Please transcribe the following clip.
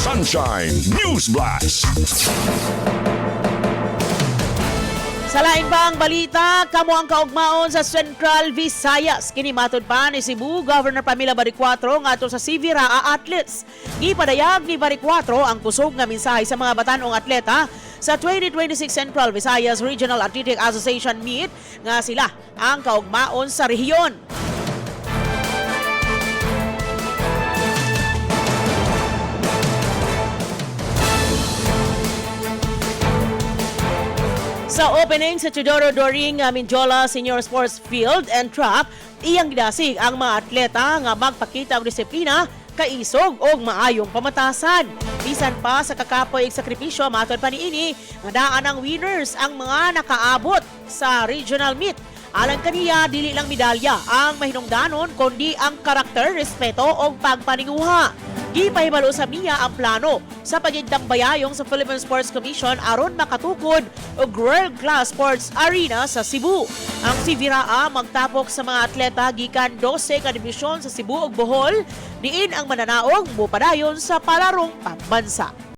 Sunshine News Blast. Sa lain pang balita, kamo ang kaugmaon sa Central Visayas. Kini matud pa ni Cebu Governor Pamela Baricuatro ngadto sa CVRAA athletes. Gipadayag ni Baricuatro ang kusog nga mensahe sa mga batan-ong atleta sa 2026 Central Visayas Regional Athletic Association Meet nga sila ang kaugmaon sa rehiyon. Sa opening sa Teodoro Doring Mendiola Senior Sports Field and Track, iyang gidasig ang mga atleta nga magpakita og disiplina, kaisog og maayong pamatasan. Bisan pa sa kakapoy ug sakripisyo, matod pa niini nga daan ang winners ang mga nakaabot sa regional meet. Alang kaniya, dili lang medalya ang mahinungdanon kundi ang karakter, respeto o pagpaninguha. Gipahibalo sa niya ang plano sa pagigdambayayong sa Philippine Sports Commission aron makatukod og world-class sports arena sa Cebu. Ang CVRAA magtapok sa mga atleta gikan 12 ka dibisyon sa Cebu ug Bohol, diin ang mananaog mopadayon sa palarong pambansa.